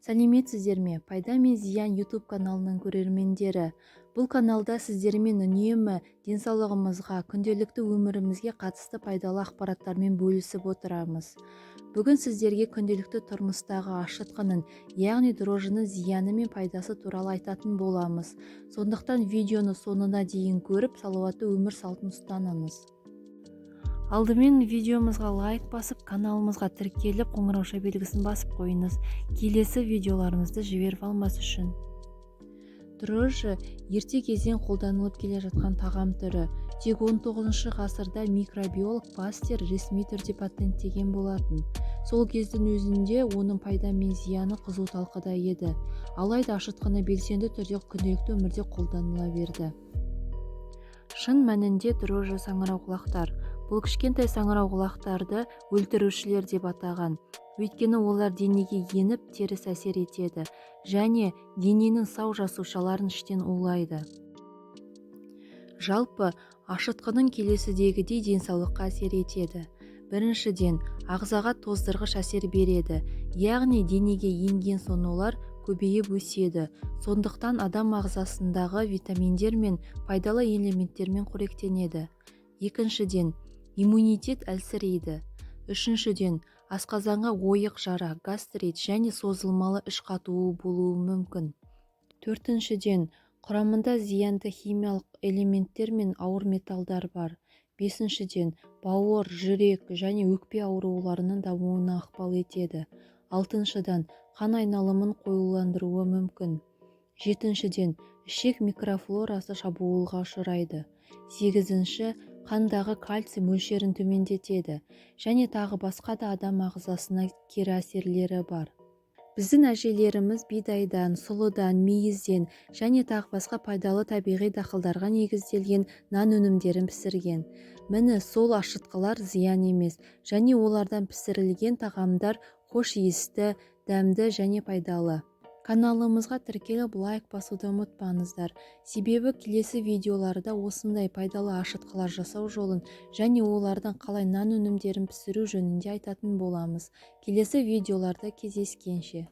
Сәлеметсіздер ме, «Пайда мен зиян» YouTube каналының көрермендері! Бұл каналда сіздермен үнемі денсаулығымызға, күнделікті өмірімізге қатысты пайдалы ақпараттармен бөлісіп отырамыз. Бүгін сіздерге күнделікті тұрмыстағы ашытқының, яғни дрожжының зияны мен пайдасы туралы айтатын боламыз. Сондықтан видеоны соңына дейін көріп, салауатты өмір салтын ұстаныңыз. Алдымен видеомызға лайк басып, каналымызға тіркеліп, қоңыраушa белгісін басып қойыңыз, келесі видеоларымызды жіберіп алмас үшін. Дрожжи ерте кезден қолданылып келе жатқан тағам түрі. Тек 19 ғасырда микробиолог Пастер ресми түрде патенттеген болатын. Сол кездің өзінде оның пайда мен зияны қызу талқыда еді. Алайда ашытқыны белсенді түрде күнделікті өмірде қолданыла берді. Шын мәнінде дрожжи саңырауқұлақтар. Бұл кішкентай саңырауқұлақтарды өлтірушілер деп атаған. Өйткені олар денеге еніп, теріс әсер етеді және дененің сау жасушаларын іштен улайды. Жалпы, ашытқының келесідегідей денсаулыққа әсер етеді. Біріншіден, ағзаға тоздырғыш әсер береді, яғни денеге енген соң олар көбейіп өседі. Сондықтан адам ағзасындағы витаминдер мен пайдалы элементтермен қоректенеді. Екіншіден, иммунитет әлсірейді. Үшіншіден, асқазанға ойық жара, гастрит және созылмалы іш қатуы болуы мүмкін. Төртіншіден, құрамында зиянды химиялық элементтер мен ауыр металдар бар. Бесіншіден, бауыр, жүрек және өкпе ауруларының дамуына ықпал етеді. Алтыншыдан, қан айналымын қоюландыруы мүмкін. Жетіншіден, ішек микрофлорасы шабуылға ұшырайды. Сегізінші, қандағы кальций мөлшерін төмендетеді және тағы басқа да адам ағзасына кері әсерлері бар. Біздің әжелеріміз бидайдан, сұлыдан, мейізден және тағы басқа пайдалы табиғи дақылдарға негізделген нан өнімдерін пісірген. Міне, сол ашытқылар зиян емес және олардан пісірілген тағамдар хош иісті, дәмді және пайдалы. Каналымызға тіркеліп, лайк басуды ұмытпаңыздар. Себебі келесі видеоларда осындай пайдалы ашытқылар жасау жолын және олардан қалай нан өнімдерін пісіру жөнінде айтатын боламыз. Келесі видеоларда кездескенше!